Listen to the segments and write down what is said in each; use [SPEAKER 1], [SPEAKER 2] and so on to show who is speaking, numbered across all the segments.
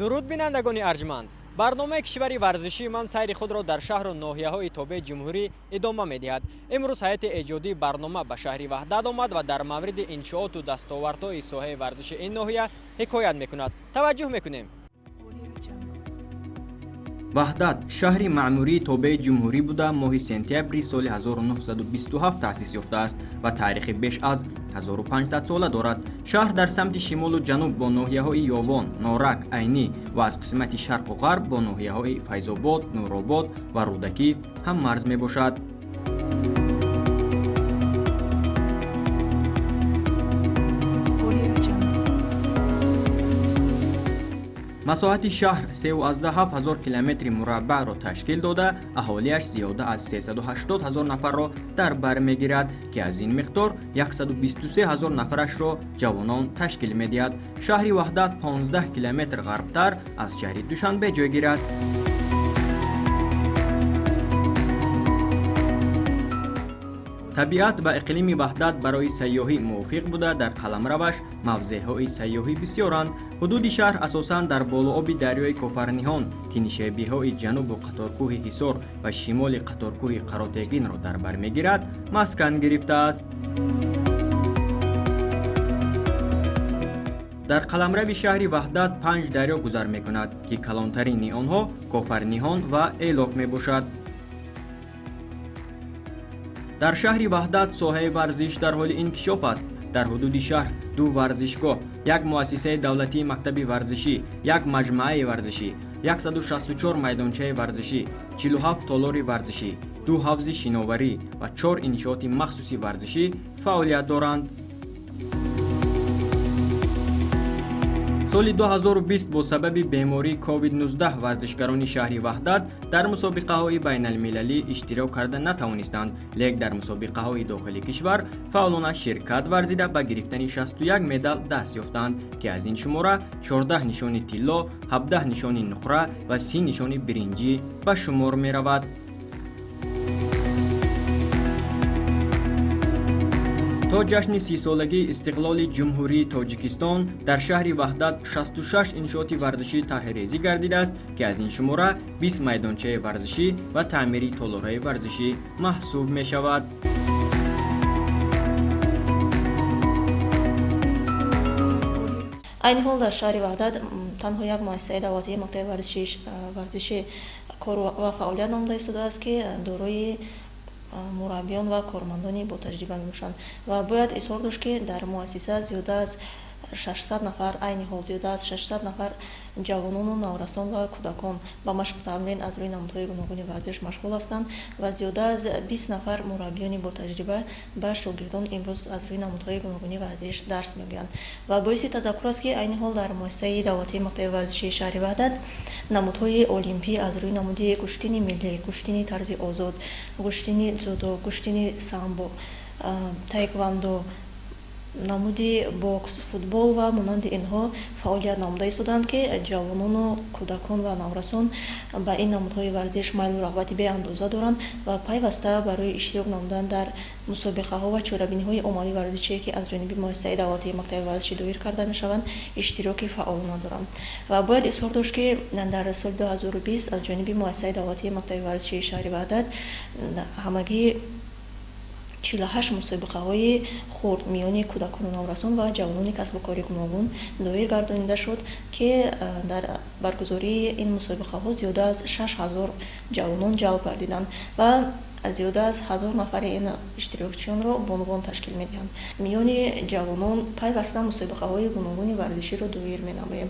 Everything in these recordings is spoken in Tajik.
[SPEAKER 1] Дуруд, бинандагони арҷманд! Барномаи Кишвари варзишии ман сайри худро дар шаҳру ноҳияҳои тобеи ҷумҳурӣ идома медиҳад. Имрӯз ҳайати эҷодии барнома ба шаҳри Ваҳдат омад ва дар мавриди иншооту дастовардҳои соҳаи варзиши ин ноҳия ҳикоят мекунад. Таваҷҷӯҳ мекунем.
[SPEAKER 2] Ваҳдат шаҳри маъмурии тобеи ҷумҳурӣ буда, моҳи сентябри соли 1927 таъсис ёфтааст ва таърихи беш аз 1500 сола дорад. Шаҳр дар самти шимолу ҷануб бо ноҳияҳои Ёвон, Норак, Айнӣ ва аз қисмати шарқу ғарб бо ноҳияҳои Файзобод, Нуробод ва Рӯдакӣ ҳаммарз мебошад. Масоҳати шаҳр 3,7 ҳазор километри мураббаъро ташкил дода, аҳолиаш зиёда аз 380 ҳазор нафарро дар бар мегирад, ки аз ин миқдор 123 ҳазор нафарашро ҷавонон ташкил медиҳад. Шаҳри Ваҳдат 15 километр ғарбтар аз шаҳри Душанбе ҷойгир аст. Табиат ва иқлими Ваҳдат барои сайёҳӣ мувофиқ буда, дар қаламраваш мавзеъҳои сайёҳӣ бисёранд. Ҳудуди шаҳр асосан дар болооби дарёи Кофарниҳон, ки нишебиҳои ҷанубу қаторкӯҳи Ҳисор ва шимоли қаторкӯҳи Қаротегинро дар бар мегирад, маскан гирифтааст. Дар қаламрави шаҳри Ваҳдат панҷ дарё гузар мекунад, ки калонтарини онҳо Кофарниҳон ва Элок мебошад. Дар шаҳри Ваҳдат соҳаи варзиш дар ҳоли инкишоф аст. Дар ҳудуди шаҳр ду варзишгоҳ, як муассисаи давлатии мактаби варзишӣ, як маҷмӯаи варзишӣ, 164 майдончаи варзишӣ, 47 толори варзишӣ, ду ҳавзи шиноварӣ ва чор иншооти махсуси варзишӣ фаъолият доранд. Соли 2020 бо сабаби бемории COVID-19 варзишгарони шаҳри Ваҳдат дар мусобиқаҳои байналмилалӣ иштирок карда натавонистанд, лек дар мусобиқаҳои дохили кишвар фаъолона ширкат варзида, ба гирифтани 61 медал даст ёфтанд, ки аз ин шумора 14 нишони тилло, 17 нишони нуқра ва 30 нишони биринҷӣ ба шумор меравад. То ҷашни 30-солагии истиқлоли Ҷумҳурии Тоҷикистон дар шаҳри Ваҳдат 66 иншооти варзишӣ тарҳрезӣ гардидааст, ки аз ин шумора 20 майдончаи варзишӣ ва таъмири толорҳои варзишӣ маҳсуб мешавад.
[SPEAKER 3] Айни ҳол дар шаҳри Ваҳдат танҳо як муассисаи давлатии мактаби варзиши кор ва фаъолият намуда истодааст, ки дорои мураббиён ва кормандони ботаҷриба мебошанд. Ва бояд изҳор дошт, ки дар муассиса зиёда аз 600 нафар, айни ҳол зиёда аз 600 нафар ҷавонону наврасон ва кӯдакон ба машқу тамрин аз рӯи намудҳои гуногуни варзиш машғул ҳастанд ва зиёда аз 20 нафар мураббиёни ботаҷриба ба шогирдон имрӯз аз рӯи намудҳои гуногуни варзиш дарс мегӯянд. Ва боиси тазаккур аст, ки айни ҳол дар муассисаи давлатии мактаби варзишии шаҳри Ваҳдат намудҳои олимпӣ аз рӯи намуди гӯштини миллӣ, гӯштини тарзи озод, гӯштини дзюдо, гӯштини самбо, таеквондо, намуди бокс, футбол ва монанди инҳо фаъолият намуда истоданд, ки ҷавонону кӯдакон ва наврасон ба ин намудҳои варзиш майлу рағбати беандоза доранд ва пайваста барои иштирок намудан дар мусобиқаҳо ва чорабиниҳои оммавии варзишие, ки аз ҷониби муассисаи давлатии мактаби варзишӣ доир карда мешаванд, иштироки фаъолона доранд. Ва бояд изҳор дошт, ки дар соли 2020 аз ҷониби муассисаи давлатии мактаби варзишии шаҳри Ваҳдат ҳамагӣ 48 мусобиқаҳои хурд миёни кӯдакону наврасон ва ҷавонони касбу кори гуногун доир гардонида шуд, ки дар баргузории ин мусобиқаҳо зиёда аз 6000 ҷавонон ҷалб гардиданд ва зиёда аз 1000 нафари ин иштирокчиёнро бонувон ташкил медиҳанд. Миёни ҷавонон пайваста мусобиқаҳои гуногуни варзиширо доир менамоем.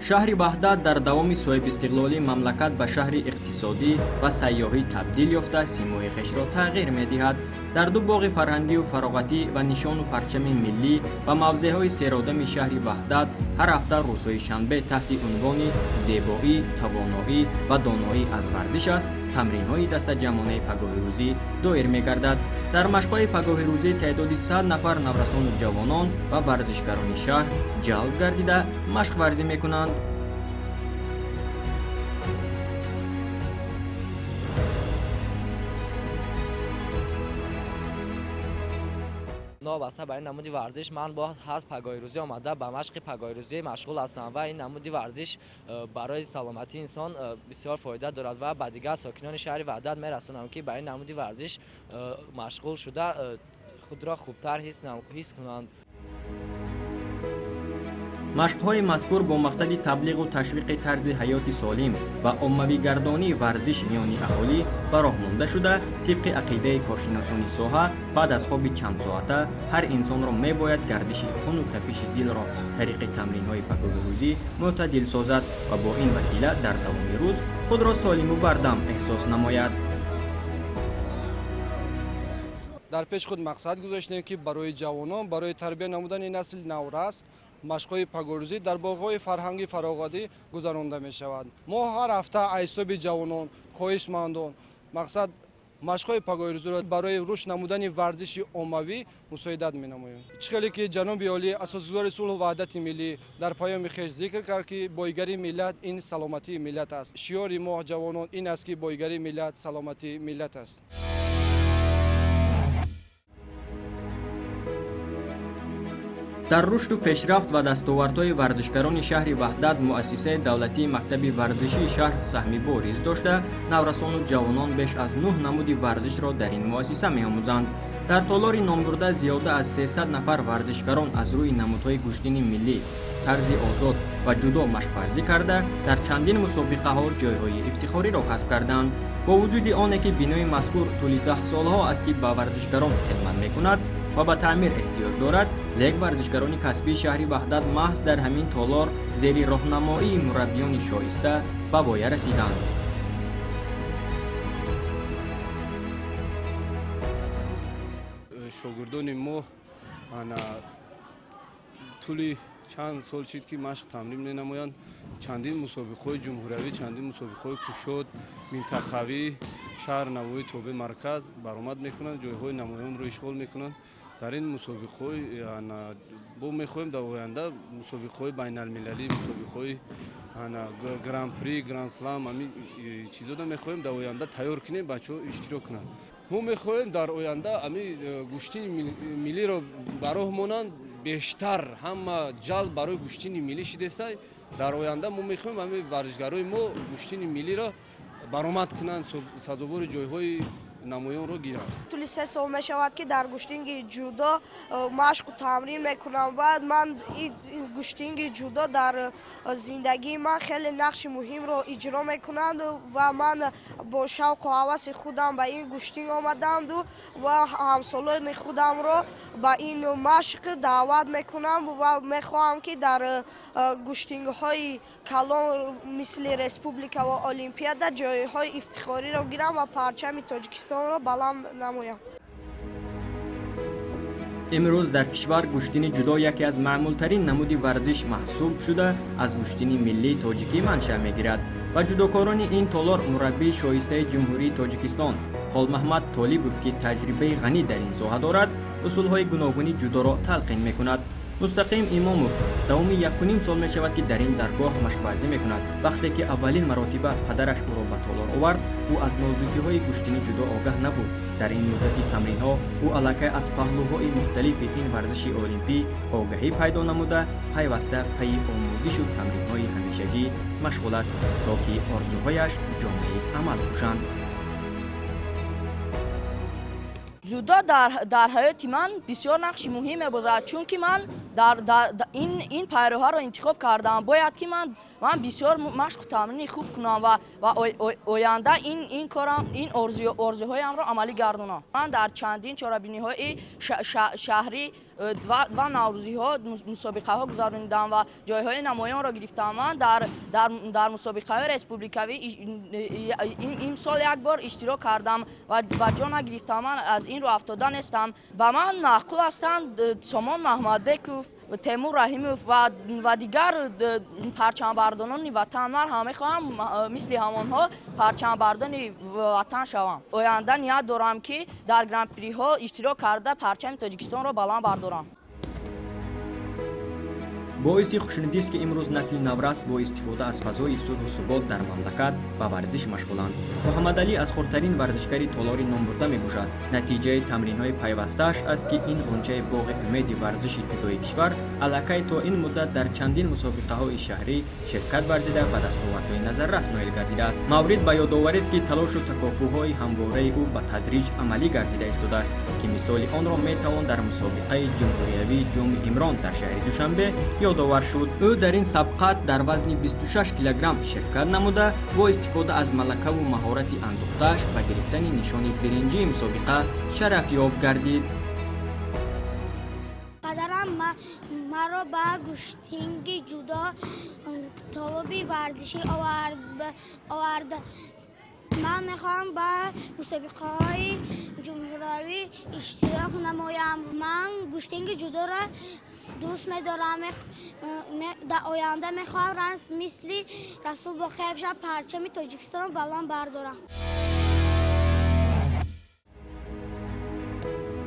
[SPEAKER 2] Шаҳри Ваҳдат дар давоми соҳибистиқлолии мамлакат ба шаҳри иқтисодӣ ва сайёҳӣ табдил ёфта, симои хешро тағйир медиҳад. Дар ду боғи фарҳангию фароғатӣ ва нишону парчами миллӣ ва мавзеъҳои серодами шаҳри Ваҳдат ҳар ҳафта рӯзҳои шанбе таҳти унвони «Зебоӣ, тавоноӣ ва доноӣ аз варзиш аст» тамринҳои дастаҷамъонаи пагоҳирӯзӣ доир мегардад. Дар машқҳои пагоҳирӯзӣ теъдоди 100 нафар наврасону ҷавонон ва варзишгарони шаҳр ҷалб гардида, машқварзӣ мекунанд.
[SPEAKER 4] Новобаста ба ин намуди варзиш ман бо ҳар пагоҳирӯзӣ омада ба машқи пагоҳирӯзӣ машғул ҳастам ва ин намуди варзиш барои саломатии инсон бисёр фоида дорад ва ба дигар сокинони шаҳри Ваҳдат мерасонам, ки ба ин намуди варзиш машғул шуда худро хубтар ҳис кунанд.
[SPEAKER 2] Машқҳои мазкур бо мақсади таблиғу ташвиқи тарзи ҳаёти солим ва оммавигардонии варзиш миёни аҳолӣ ба роҳ монда шуда, тибқи ақидаи коршиносони соҳа, баъд аз хоби чандсоата ҳар инсонро мебояд гардиши хуну тапиши дилро тариқи тамринҳои пагоҳирӯзӣ мӯътадил созад ва бо ин васила дар давоми рӯз худро солиму бардам эҳсос намояд.
[SPEAKER 5] Дар пеш худ мақсад гузоштем, ки барои ҷавонон, барои тарбия намудани насли наврас машқҳои пагоҳирӯзӣ дар боғҳои фарҳангӣ фароғатӣ гузаронда мешавад. Мо ҳар ҳафта аз ҳисоби ҷавонон, хоҳишмандон мақсад машқҳои пагоҳирӯзиро барои рушд намудани варзиши оммавӣ мусоидат менамоем. Чӣ хеле ки ҷаноби олӣ, асосгузори сулҳу ваҳдати миллӣ, дар паёми хеш зикр кард, ки бойгарии миллат ин саломатии миллат аст. Шиори мо ҷавонон ин аст, ки бойгарии миллат саломатии миллат аст.
[SPEAKER 2] Дар рушду пешрафт ва дастовардҳои варзишгарони шаҳри Ваҳдат муассисаи давлатии мактаби варзишии шаҳр саҳми бориз дошта, наврасону ҷавонон беш аз 9 намуди варзишро дар ин муассиса меомӯзанд. Дар толори номбурда зиёда аз 300 нафар варзишгарон аз рӯи намудҳои гӯштини миллӣ, тарзи озод ва ҷудо машқварзӣ карда, дар чандин мусобиқаҳо ҷойҳои ифтихориро касб карданд. Бо вуҷуди оне ки бинои мазкур тӯли 10 солҳо аст, ки ба варзишгарон хидмат мекунад ва ба таъмир эҳтиёҷ дорад, лек варзишгарони касбии шаҳри Ваҳдат маҳз дар ҳамин толор зери роҳнамоии мураббиёни шоиста ба воя расиданд.
[SPEAKER 5] Шогирдони мо тӯли чанд сол шид, ки машқ тамрин менамоянд. Чандин мусобиқаҳои ҷумҳуриявӣ, чандин мусобиқаҳои кушод, минтақавӣ, шаҳр, навоҳии тобеи марказ баромад мекунанд, ҷойҳои намоёнро ишғол мекунанд. Дар ин мусобиқаҳои бо мехоҳем дар оянда мусобиқаҳои байналмилалӣ, мусобиқаҳои гран-при, гран-слам, ҳамин чизоро мехоҳем дар оянда тайёр кунем, бачаҳо иштирок кунанд. Мо мехоҳем дар оянда ҳамин гӯштини миллиро ба роҳ монанд, бештар ҳама ҷалб барои гӯштини миллӣ шидеста. Дар оянда мо мехоҳем ҳамин варзишгарои мо гӯштини миллиро баромад кунанд, сазовори ҷойҳои намоёнро гиранд.
[SPEAKER 6] Тӯли 3 сол мешавад, ки дар гӯштинги ҷудо машқу тамрин мекунам ва ман гӯштинги ҷудо дар зиндагии ман хеле нақши муҳимро иҷро мекунанд ва ман бо шавқу ҳаваси худам ба ин гӯштинг омадам ва ҳамсолони худамро ба ин машқ даъват мекунам ва мехоҳам, ки дар гӯштингҳои калон мисли республика ва олимпиада ҷойҳои ифтихориро гирам ва парчами Тоҷикистон ро баланд намоям.
[SPEAKER 2] Имрӯз дар кишвар гӯштини ҷудо яке аз маъмултарин намуди варзиш маҳсуб шуда, аз гӯштини миллии тоҷикӣ маншаъ мегирад ва ҷудокорони ин толор мураббии шоистаи Ҷумҳурии Тоҷикистон Холмаҳмад Толибов, ки таҷрибаи ғанӣ дар ин соҳа дорад, усулҳои гуногуни ҷудоро талқин мекунад. Мустақим Имомов давоми 1,5 сол мешавад, ки дар ин даргоҳ машқварзӣ мекунад. Вақте ки аввалин маротиба падараш ӯро ба толор овард, ӯ аз нозукиҳои гӯштини ҷудо огаҳ набуд. Дар ин муддати тамринҳо ӯ аллакай аз паҳлӯҳои мухталифи ин варзиши олимпӣ огаҳӣ пайдо намуда, пайваста пайи омӯзишу тамринҳои ҳамешагӣ машғул аст, то ки орзуҳояш ҷомеи амал пӯшанд.
[SPEAKER 7] Ҷудо дар ҳаёти ман бисёр нақши муҳим мебозад, чунки ман ин пайроҳаро интихоб кардам. Бояд ки ман бисёр машқу тамрини хуб кунам ва оянда ин корам, ин орзуҳоямро амалӣ гардонам. Ман дар чандин чорабиниҳои шаҳрӣ ва наврӯзиҳо мусобиқаҳо гузаронидам ва ҷойҳои намоёнро гирифтам. Ман дар мусобиқаҳои республикавӣ имсол як бор иштирок кардам ва ҷо нагирифтам. Ман аз ин рӯ афтода нестам. Ба ман маъқул ҳастанд Сомон Маҳмадбеков, Темур Раҳимов ва дигар парчамбардорони ватан. Ман ҳам мехоҳам мисли ҳамонҳо парчамбардони ватан шавам. Оянда ният дорам, ки дар гран-приҳо иштирок карда парчами Тоҷикистонро баланд бардорам.
[SPEAKER 2] Боиси хушнудист, ки имрӯз насли наврас бо истифода аз фазои сулҳу субот дар мамлакат ба варзиш машғуланд. Муҳаммадалӣ аз хурдтарин варзишгари толори номбурда мебошад. Натиҷаи тамринҳои пайвастааш аст, ки ин ғунчаи боғи умеди варзиши ҷудои кишвар аллакай то ин муддат дар чандин мусобиқаҳои шаҳрӣ ширкат варзида, ба дастовардҳои назаррас ноил гардидааст. Маврид ба ёдоварист, ки талошу такопӯҳои ҳамвораи ӯ ба тадриҷ амалӣ гардида истодааст, ки мисоли онро метавон дар мусобиқаи ҷумҳуриявии Ҷоми Имрон дар шаҳри Душанбе ёдовар шуд. Ӯ дар ин сабқат дар вазни 26 килограмм ширкат намуда, бо истифода аз малакаву маҳорати андӯхтааш ба гирифтани нишони биринҷии мусобиқа шарафёб гардид.
[SPEAKER 8] Падарам маро ба гӯштинги ҷудо толоби варзишӣ овард. Ман мехоҳам ба мусобиқаҳои ҷумҳуриявӣ иштирок намоям. Ман гӯштинги ҷудоро дӯст медорам. Дар оянда мехоҳам мисли Расул Боқиев шавам, парчами Тоҷикистонро баланд бардорам.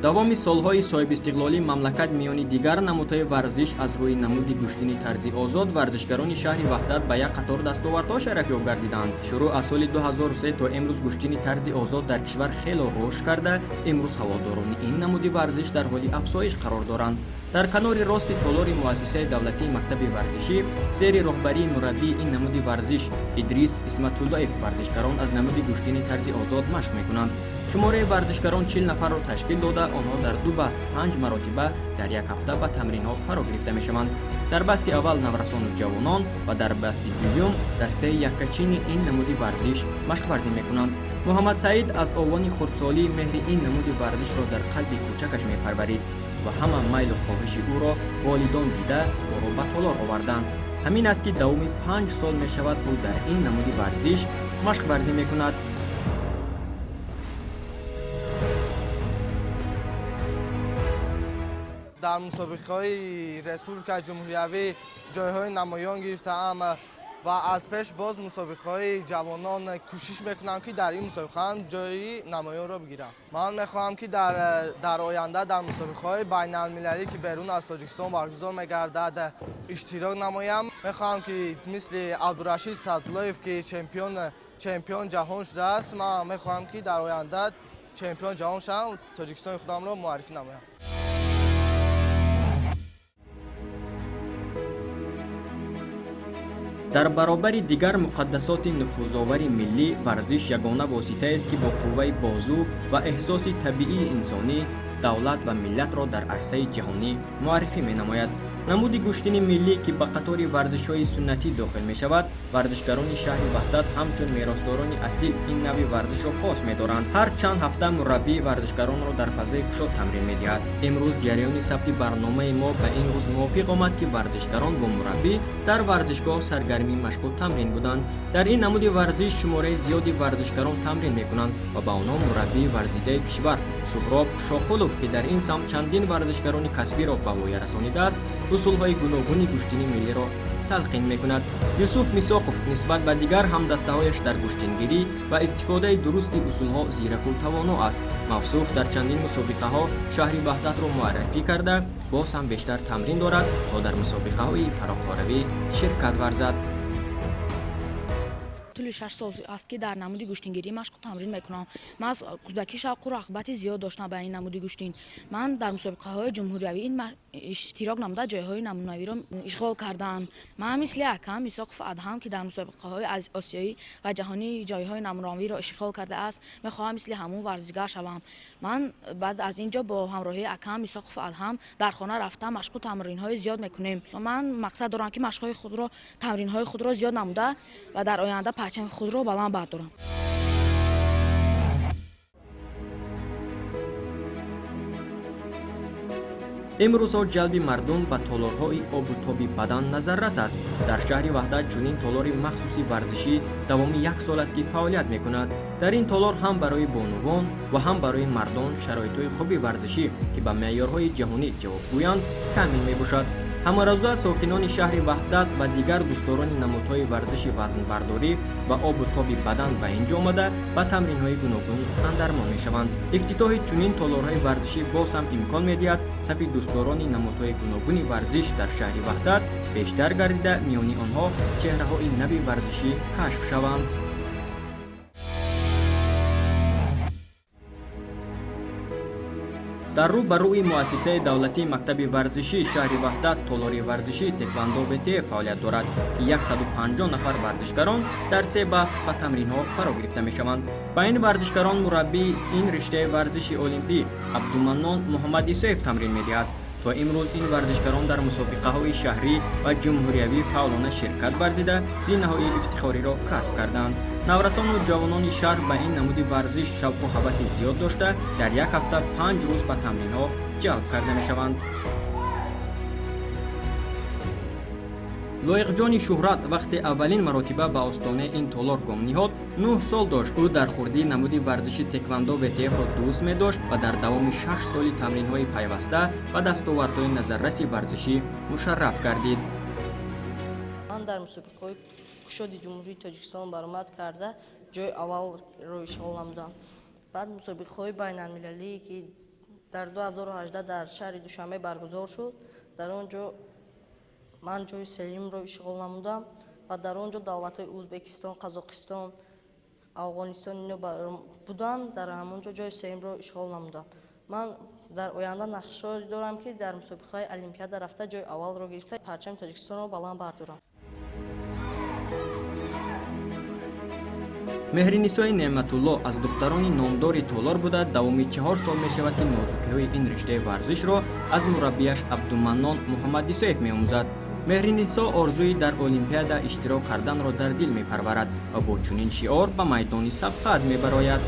[SPEAKER 2] Давоми солҳои соҳибистиқлолии мамлакат миёни дигар намудҳои варзиш аз рӯи намуди гӯштини тарзи озод варзишгарони шаҳри Ваҳдат ба як қатор дастовардҳо шарафёб гардиданд. Шурӯъ аз соли 2003 то имрӯз гӯштини тарзи озод дар кишвар хело рушд карда, имрӯз ҳаводорони ин намуди варзиш дар ҳоли афзоиш қарор доранд. Дар канори рости толори муассисаи давлатии мактаби варзишӣ зери роҳбарии мураббии ин намуди варзиш Идрис Исматуллоев варзишгарон аз намуди гӯштини тарзи озод машқ мекунанд. Шумораи варзишгарон 40 нафарро ташкил дода, онҳо дар ду баст панҷ маротиба дар як ҳафта ба тамринҳо фаро гирифта мешаванд. Дар басти аввал наврасону ҷавонон ва дар басти дуюм дастаи яккачини ин намуди варзиш машқварзӣ мекунанд. Муҳаммадсаид аз овони хурдсолӣ меҳри ин намуди варзишро дар қалби кӯчакаш мепарварид ва ҳама майлу хоҳиши ӯро волидон дида, ӯро ба толор оварданд. Ҳамин аст, ки давоми 5 сол мешавад, ӯ дар ин намуди варзиш машқварзӣ мекунад.
[SPEAKER 9] Дар мусобиқаҳои республика, ҷумҳуриявӣ ҷойҳои намоён гирифтаам ва аз пеш боз мусобиқаҳои ҷавонон кӯшиш мекунам, ки дар ин мусобиқа ҳам ҷои намоёнро бигирам. Ман мехоҳам, ки дар оянда дар мусобиқаҳои байналмилалӣ, ки берун аз Тоҷикистон баргузор мегардад, иштирок намоям. Мехоҳам, ки мисли Абдурашид Садуллоев, ки чемпион ҷаҳон шудааст, ман мехоҳам, ки дар оянда чемпион ҷаҳон шавам, Тоҷикистони худамро муаррифӣ намоям.
[SPEAKER 2] Дар баробари дигар муқаддасоти нуфузовари миллӣ варзиш ягона воситаест, ки бо қувваи бозу ва эҳсоси табиии инсонӣ давлат ва миллатро дар арсаи ҷаҳонӣ муаррифӣ менамояд. Намуди гӯштини миллӣ, ки ба қатори варзишҳои суннатӣ дохил мешавад, варзишгарони шаҳри Ваҳдат ҳамчун меросдорони асил ин навъи варзишро пос медоранд. Ҳар чанд ҳафта мураббӣ варзишгаронро дар фазои кушод тамрин медиҳад. Имрӯз ҷараёни сабти барномаи мо ба ин рӯз мувофиқ омад, ки варзишгарон бо мураббӣ дар варзишгоҳ саргармии машқу тамрин буданд. Дар ин намуди варзиш шумораи зиёди варзишгарон тамрин мекунанд ва ба онҳо мураббии варзидаи кишвар Суҳроб Шоқулов, ки дар ин самт чандин варзишгарони касбиро ба воя расонидааст, усулҳои гуногуни гӯштини миллиро талқин мекунад. Юсуф Мисоқов нисбат ба дигар ҳамдастаҳояш дар гӯштингирӣ ва истифодаи дурусти усулҳо зираку тавоно аст. Мавсуф дар чандин мусобиқаҳо шаҳри Ваҳдатро муаррифӣ карда, боз ҳам бештар тамрин дорад, то дар мусобиқаҳои фароқоравӣ ширкат варзад.
[SPEAKER 10] Тӯли 6 сол аст, ки дар намуди гӯштингирӣ машқу тамрин мекунам. Ман аз кӯдакӣ шавқу рағбати зиёд доштам ба ин намуди гӯштин. Ман дар мусобиқаҳои ҷумҳуриявӣ иштирок намуда, ҷойҳои намунавиро ишғол кардаам. Ман мисли акам Исоқов Адҳам, ки дар мусобиқаҳои осиёӣ ва ҷаҳонӣ ҷойҳои намунавиро ишғол кардааст, мехоҳам мисли ҳамун варзишгар шавам. Ман баъд аз ин ҷо бо ҳамроҳии акам Исоқов Адҳам дар хона рафта машқу тамринҳои зиёд мекунем. Ман мақсад дорам, ки машқҳои худро, тамринҳои худро зиёд намуда ва дар оянда парчами худро баланд бардорам.
[SPEAKER 2] Имрӯзҳо ҷалби мардум ба толорҳои обу тоби бадан назаррас аст. Дар шаҳри Ваҳдат чунин толори махсуси варзишӣ давоми як сол аст, ки фаъолият мекунад. Дар ин толор ҳам барои бонувон ва ҳам барои мардон шароитҳои хуби варзишӣ, ки ба меъёрҳои ҷаҳонӣ ҷавобгӯянд, таъмин мебошад. Ҳамарӯза сокинони шаҳри Ваҳдат ва дигар дӯстдорони намудҳои варзиши вазнбардорӣ ва обу тоби бадан ба ин ҷо омада ба тамринҳои гуногун андармон мешаванд. Ифтитоҳи чунин толорҳои варзишӣ боз ҳам имкон медиҳад сафи дӯстдорони намудҳои гуногуни варзиш дар шаҳри Ваҳдат бештар гардида, миёни онҳо чеҳраҳои нави варзишӣ кашф шаванд. Дар рӯ ба рӯи муассисаи давлатии мактаби варзишии шаҳри Ваҳдат толори варзишии Теквандо ВТФ фаъолият дорад, ки 150 нафар варзишгарон дар се баст ба тамринҳо фаро гирифта мешаванд. Ба ин варзишгарон мураббии ин риштаи варзиши олимпӣ Абдуманнон Муҳаммадисоев тамрин медиҳад. То имрӯз ин варзишгарон дар мусобиқаҳои шаҳрӣ ва ҷумҳуриявӣ фаъолона ширкат варзида, зинаҳои ифтихориро касб карданд. Наврасону ҷавонони шаҳр ба ин намуди варзиш шавқу ҳаваси зиёд дошта, дар як ҳафта 5 рӯз ба тамринҳо ҷалб карда мешаванд. Лоиқҷони Шуҳрат вақте аввалин маротиба ба остонаи ин толор гом ниҳод, 9 сол дошт. Ӯ дар хурдӣ намуди варзиши теквандо ВТФ-ро дӯст медошт ва дар давоми 6 соли тамринҳои пайваста ба дастовардҳои назарраси варзишӣ мушарраф гардид.
[SPEAKER 11] Ман дар мусобиқаҳои кушоди Ҷумҳурии Тоҷикистон баромад карда, ҷои аввалро ишғол намудам. Баъд мусобиқаҳои байналмилалие, ки дар 2018 дар шаҳри Душанбе баргузор шуд, дар он ҷо ман ҷои сеюмро ишғол намудам ва дар он ҷо давлатҳои Ӯзбекистон, Қазоқистон, Афғонистон ино буданд, дар ҳамон ҷо ҷои сеюмро ишғол намудам. Ман дар оянда нақша дорам, ки дар мусобиқаҳои Олимпиада рафта ҷои аввалро гирифта парчами Тоҷикистонро баланд бардорам.
[SPEAKER 2] Меҳринисои Неъматулло аз духтарони номдори толор буда, давоми 4 сол мешавад, ки нозукиҳои ин риштаи варзишро аз мураббияш Абдуманнон Муҳаммадисоев меомӯзад. Меҳринисо орзуи дар Олимпиада иштирок карданро дар дил мепарварад ва бо чунин шиор ба майдони сабқат мебарояд.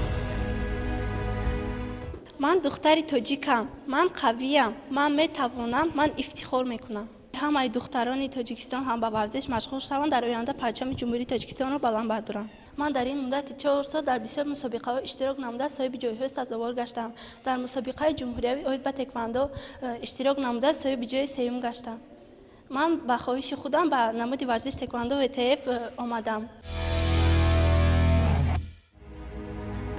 [SPEAKER 12] Ман духтари тоҷикам, ман қавиям, ман метавонам, ман ифтихор мекунам. Ҳамаи духтарони Тоҷикистон ҳам ба варзиш машғул шаванд, дар оянда парчами Ҷумҳурии Тоҷикистонро баланд бардоранд. Ман дар ин муддати 4 сол дар бисёр мусобиқаҳо иштирок намуда, соҳиби ҷойҳои сазовор гаштам. Дар мусобиқаи ҷумҳуриявӣ оид ба теквандо иштирок намуда, соҳиби ҷои сеюм гаштам. Ман ба хоҳиши худам ба намуди варзиш теквандо ВТФ омадам.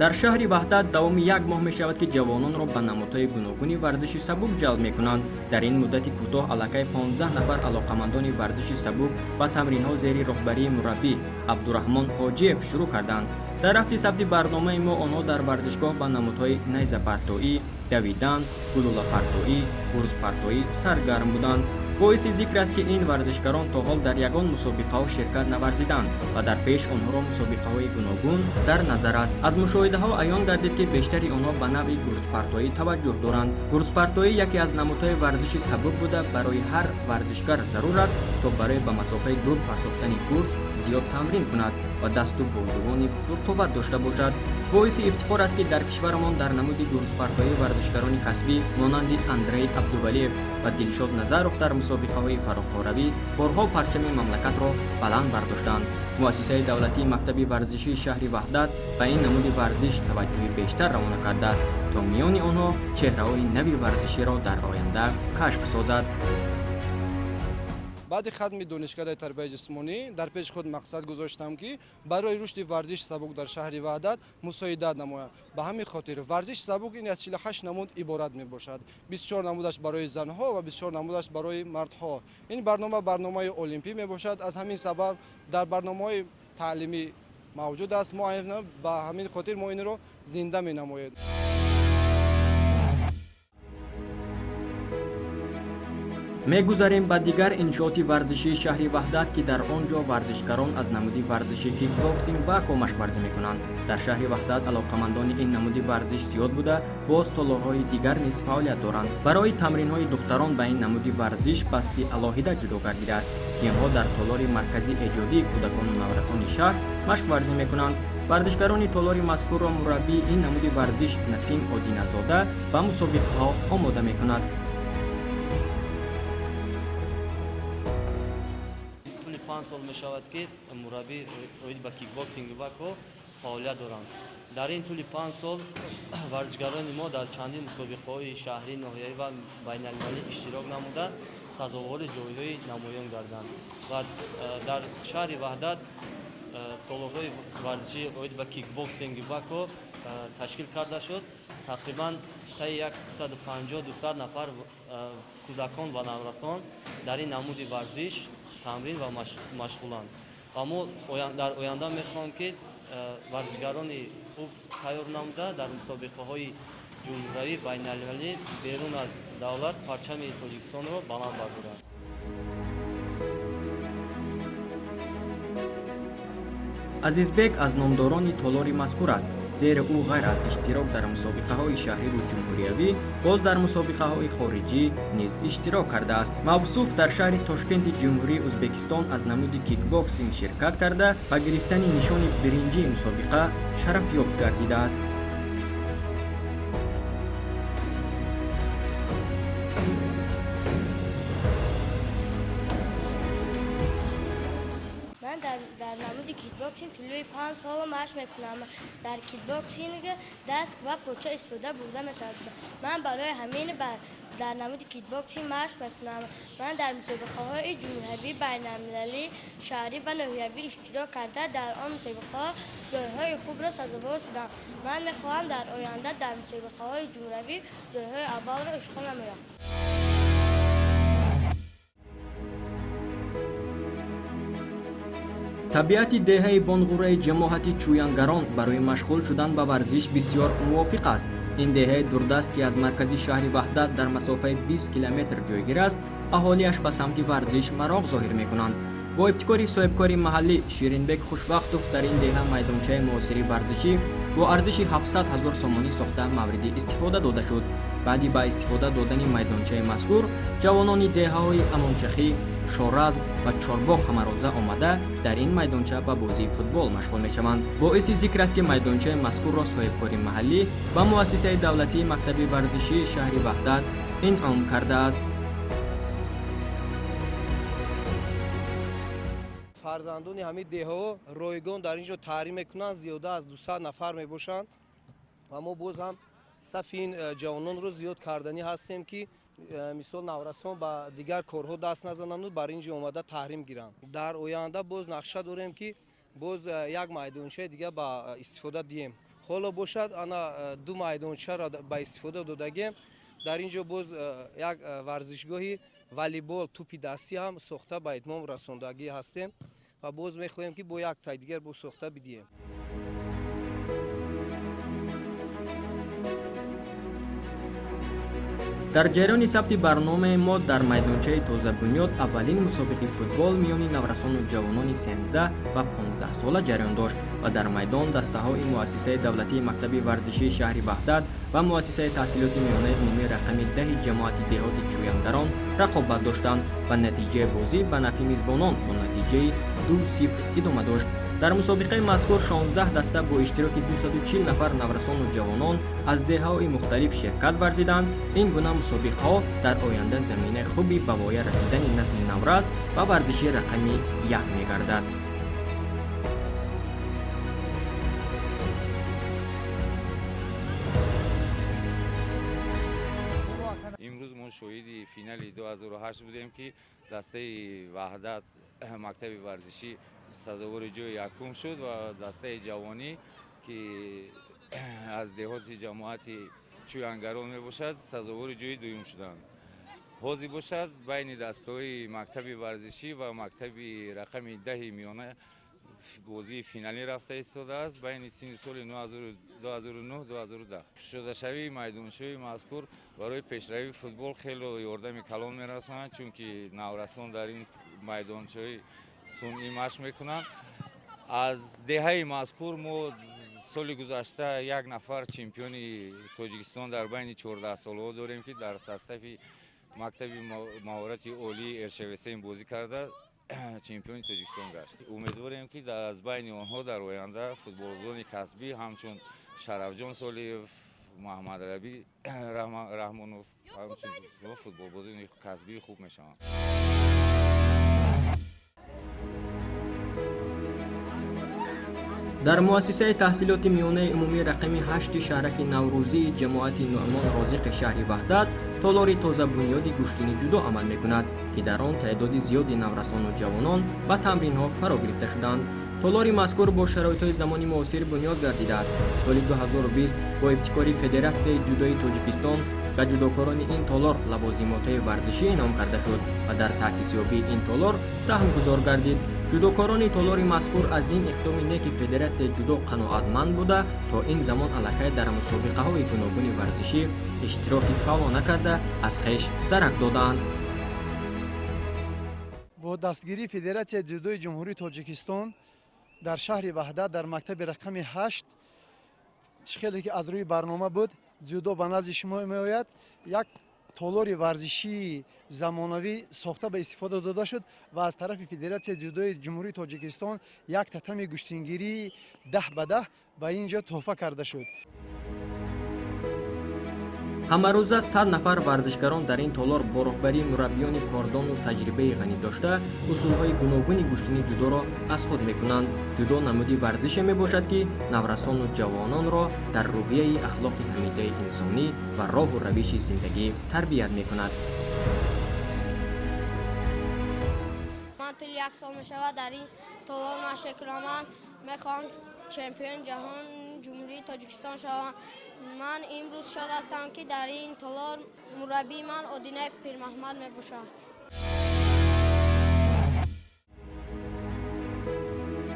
[SPEAKER 2] Дар шаҳри Ваҳдат давоми як моҳ мешавад, ки ҷавононро ба намудҳои гуногуни варзиши сабук ҷалб мекунанд. Дар ин муддати кӯтоҳ аллакай 15 нафар алоқамандони варзиши сабук ба тамринҳо зери роҳбарии мураббӣ Абдураҳмон Ҳоҷиев шурӯъ карданд. Дар рафти сабти барномаи мо онҳо дар варзишгоҳ ба намудҳои найзапартоӣ, давидан, гулӯлапартоӣ, гурзпартоӣ саргарм буданд. Боиси зикр аст, ки ин варзишгарон то ҳол дар ягон мусобиқаҳо ширкат наварзиданд ва дар пеш онҳоро мусобиқаҳои гуногун дар назар аст. Аз мушоҳидаҳо аён гардид, ки бештари онҳо ба навъи гурзпартоӣ таваҷҷӯҳ доранд. Гурзпартоӣ яке аз намудҳои варзиши сабук буда, барои ҳар варзишгар зарур аст, то барои ба масофаи дур партофтани гурз зиёд тамрин кунад ва дасту бозувони пурқувват дошта бошад. Боиси ифтихор аст, ки дар кишварамон дар намуди гурзпартоӣ варзишгарони касбӣ монанди Андрей Абдувалиев ва Дилшод Назаров дар мусобиқаҳои фароқоравӣ борҳо парчами мамлакатро баланд бардоштанд. Муассисаи давлатии мактаби варзишии шаҳри Ваҳдат ба ин намуди варзиш таваҷҷӯҳи бештар равона кардааст, то миёни онҳо чеҳраҳои нави варзиширо дар оянда кашф созад.
[SPEAKER 13] Баъди хатми донишкадаи тарбияи ҷисмонӣ дар пеши худ мақсад гузоштам, ки барои рушди варзиши сабук дар шаҳри Ваҳдат мусоидат намоям. Ба ҳамин хотир варзиши сабук ин аз 48 намуд иборат мебошад. 24 намудаш барои занҳо ва 24 намудаш барои мардҳо. Ин барнома барномаи олимпӣ мебошад. Аз ҳамин сабаб дар барномаҳои таълимӣ мавҷуд аст. Мо ба ҳамин хотир мо инро зинда менамоем.
[SPEAKER 2] Мегузарем ба дигар иншооти варзишии шаҳри Ваҳдат, ки дар он ҷо варзишгарон аз намуди варзиши кикбоксинг ва комашварзӣ мекунанд. Дар шаҳри Ваҳдат алоқамандони ин намуди варзиш зиёд буда, боз толорҳои дигар низ фаъолият доранд. Барои тамринҳои духтарон ба ин намуди варзиш басти алоҳида ҷудо гардидааст, ки онҳо дар толори маркази эҷодии кӯдакону наврасони шаҳр машқварзӣ мекунанд. Варзишгарони толори мазкурро мураббии ин намуди варзиш Насим Одиназода ба мусобиқаҳо омода мекунад.
[SPEAKER 14] Сол мешавад, ки мураббӣ оид ба кикбоксинг вако Фаъолият доранд. Дар ин тӯли 5 сол варзишгарони мо дар чандин мусобиқаҳои шаҳрӣ, ноҳиявӣ ва байналмилалӣ иштирок намуда, сазовори ҷойҳои намоён гарданд. Ва дар шаҳри Ваҳдат толорҳои варзишӣ оид ба кикбоксинги вако ташкил карда шуд. Тақрибан таи 150-200 нафар кӯдакон ва наврасон дар ин намуди варзиш тамрин ва машғуланд. Ва мо дар оянда мехоҳем, ки варзишгарони хуб тайёр намуда, дар мусобиқаҳои ҷумҳуриявӣ, байналмилалӣ, берун аз давлат парчами Тоҷикистонро баланд бардоранд.
[SPEAKER 2] Азизбек аз номдорони толори мазкур аст, зеро ӯ ғайр аз иштирок дар мусобиқаҳои шаҳриву ҷумҳуриявӣ боз дар мусобиқаҳои хориҷӣ низ иштирок кардааст. Мавсуф дар шаҳри Тошкенти Ҷумҳурии Ӯзбекистон аз намуди кикбоксинг ширкат карда, ба гирифтани нишони биринҷии мусобиқа шарафёб гардидааст.
[SPEAKER 15] Дар намуди кикбоксинг тӯли 5 сол машқ мекунам. Дар кикбоксинг даст ва поча истифода бурда мешавад. Ман барои ҳамин дар намуди кикбоксинг машқ мекунам. Ман дар мусобиқаҳои ҷумҳуриявӣ, байналмилалӣ, шаҳрӣ ва ноҳиявӣ иштирок карда, дар он мусобиқаҳо ҷойҳои хубро сазовор шудам. Ман мехоҳам дар оянда дар мусобиқаҳои ҷумҳуриявӣ ҷойҳои аввалро ишғол намоям.
[SPEAKER 2] Табиати деҳаи Бонғураи ҷамоҳати Чӯянгарон барои машғул шудан ба варзиш бисёр мувофиқ аст. Ин деҳаи дурдаст, ки аз маркази шаҳри Ваҳдат дар масофаи 20 километр ҷойгир аст, аҳолиаш ба самти варзиш мароқ зоҳир мекунанд. Бо ибтикори соҳибкори маҳаллӣ Ширинбек Хушвақтов дар ин деҳа майдончаи муосири варзишӣ бо арзиши 700 ҳазор сомонӣ сохта мавриди истифода дода шуд. Баъди ба истифода додани майдончаи мазкур ҷавонони деҳаҳои Амоншахӣ, Шоразм ва Чорбоғ ҳамарӯза омада дар ин майдонча ба бозии футбол машғул мешаванд. Боиси зикр аст, ки майдончаи мазкурро соҳибкори маҳаллӣ ба муассисаи давлатии мактаби варзишии шаҳри Ваҳдат инъом кардааст.
[SPEAKER 16] Фарзандони ҳамин деҳаҳо ройгон дар ин ҷо таҳрим мекунанд, зиёда аз 200 нафар мебошанд ва мо боз ҳам сафи ин ҷавононро зиёд карданӣ ҳастем, ки мисол наврасон ба дигар корҳо даст назананду бар ин ҷо омада таҳрим гиранд. Дар оянда боз нақша дорем, ки боз як майдончаи дига ба истифода диҳем. Ҳоло бошад ана 2 майдончаро ба истифода додагем. Дар ин ҷо боз як варзишгоҳи волейбол, тӯпи дастӣ ҳам сохта ба итмом расондагӣ ҳастем ва боз мехоҳем, ки бо як тай дигар боз сохта бидиҳем.
[SPEAKER 2] Дар ҷараёни сабти барномаи мо дар майдончаи Тозабунёд аввалин мусобиқаи футбол миёни наврасону ҷавонони 13 ва 15 сола ҷараён дошт ва дар майдон дастаҳои муассисаи давлатии мактаби варзишии шаҳри Ваҳдат ва муассисаи таҳсилоти миёнаи умумии рақами 10 ҷамоати деҳоти Чӯянгарон рақобат доштанд ва натиҷаи бозӣ ба нафъи мизбонон бо натиҷаи 2-0 идома дошт. Дар мусобиқаи мазкур 16 даста бо иштироки 240 нафар наврасону ҷавонон аз деҳаҳои мухталиф ширкат варзиданд. Ин гуна мусобиқаҳо дар оянда заминаи хуби ба воя расидани насли наврас ва варзиши рақами 1 мегардад.
[SPEAKER 17] Имрӯз мо шоҳиди финали 2008 будем, ки дастаи Ваҳдат мактаби варзишӣ сазовори ҷои якум шуд ва дастаи ҷавонӣ, ки аз деҳоти ҷамоати Чӯянгарон мебошад, сазовори ҷои дуюм шуданд. Ҳозир бошад байни дастаҳои мактаби варзишӣ ва мактаби рақами 10 миёна бозии финалӣ рафта истодааст байни синни соли 2009-2010. Кушодашавии майдончаи мазкур барои пешравии футбол хеле ёрдами калон мерасонад, чунки наврасон дар ин майдончаи сунъӣ машқ мекунанд. Аз деҳаи мазкур мо соли гузашта як нафар чемпиони Тоҷикистон дар байни 14 солаҳо дорем, ки дар состави мактаби маҳорати олии РШВС бозӣ карда чемпиони Тоҷикистон гашт. Умедворем, ки аз байни онҳо дар оянда футболбозони касбӣ ҳамчун Шарафҷон Солиев, Муҳаммадрабӣ Раҳмонов ҳамчун футболбозони касбии хуб мешаванд.
[SPEAKER 2] Дар муассисаи таҳсилоти миёнаи умумии рақами 8 шаҳраки Наврӯзии ҷамоати Нуъмон Розиқи шаҳри Ваҳдат толори тозабунёди гӯштини ҷудо амал мекунад, ки дар он теъдоди зиёди наврасону ҷавонон ба тамринҳо фаро гирифта шуданд. Толори мазкур бо шароитҳои замони муосир бунёд гардидааст. Соли 2020 бо ибтикори Федератсияи ҷудои Тоҷикистон ба ҷудокорони ин толор лавозимотҳои варзишӣ инъом карда шуд ва дар таъсисёбии ин толор саҳмгузор гардид. Ҷудокорони толори мазкур аз ин иқдоми неки Федератсияи ҷудо қаноатманд буда, то ин замон аллакай дар мусобиқаҳои гуногуни варзишӣ иштироки фаъолона карда, аз хеш дарак додаанд.
[SPEAKER 18] Бо дастгирии Федератсияи ҷудои Ҷумҳурии Тоҷикистон дар шаҳри Ваҳдат дар мактаби рақами 8, чӣ хеле ки аз рӯи барнома буд, ҷудо ба назди шумо меояд, як толори варзишии замонавӣ сохта ба истифода дода шуд ва аз тарафи Федератсияи ҷудои Ҷумҳурии Тоҷикистон як татами гӯштингирии 10 ба 10 ба ин ҷо тӯҳфа карда шуд.
[SPEAKER 2] Ҳамарӯза 100 нафар варзишгарон дар ин толор бо роҳбарии мураббиёни кордону таҷрибаи ғанӣ дошта усулҳои гуногуни гӯштини ҷудоро аз худ мекунанд. Ҷудо намуди варзише мебошад, ки наврасону ҷавононро дар рӯҳияи ахлоқи ҳамидаи инсонӣ ва роҳу равиши зиндагӣ тарбият мекунад.
[SPEAKER 15] Ман тӯли як сол мешавад дар ин толор машқ мекунам. Ман мехоҳам чемпиони ҷаҳон Ҷумҳурии Тоҷикистон шавам. Ман имрӯз шод ҳастам, ки дар ин толор мураббии ман Одинаев Пирмаҳмад мебошад.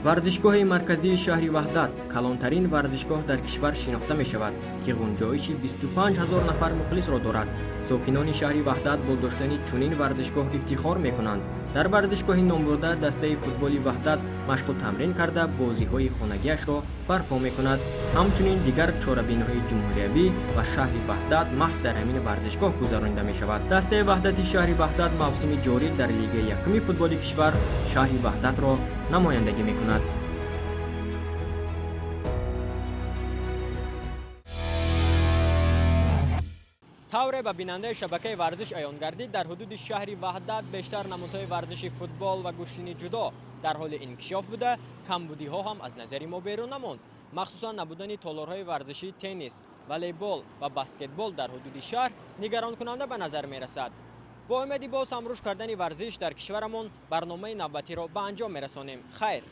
[SPEAKER 2] Варзишгоҳи марказии шаҳри Ваҳдат калонтарин варзишгоҳ дар кишвар шинохта мешавад, ки ғунҷоиши 25 ҳазор нафар мухлисро дорад. Сокинони шаҳри Ваҳдат бо доштани чунин варзишгоҳ ифтихор мекунанд. Дар варзишгоҳи номбурда дастаи футболи Ваҳдат машқу тамрин карда, бозиҳои хонагиашро барпо мекунад. Ҳамчунин дигар чорабиниҳои ҷумҳуриявӣ ва шаҳри Ваҳдат маҳз дар ҳамин варзишгоҳ гузаронида мешавад. Дастаи Ваҳдати шаҳри Ваҳдат мавсими ҷорӣ дар лигаи якуми футболи кишвар шаҳри Ваҳдатро намояндагӣ мекунад.
[SPEAKER 1] Тавре ба бинандаи шабакаи варзиш аён гардид, дар ҳудуди шаҳри Ваҳдат бештар намудҳои варзиши футбол ва гӯштини ҷудо дар ҳоли инкишоф буда, камбудиҳо ҳам аз назари мо берун намонд. Махсусан набудани толорҳои варзишии теннис, волейбол ва баскетбол дар ҳудуди шаҳр нигаронкунанда ба назар мерасад. Бо умеди боз ҳам рушд кардани варзиш дар кишварамон барномаи навбатиро ба анҷом мерасонем. Хайр.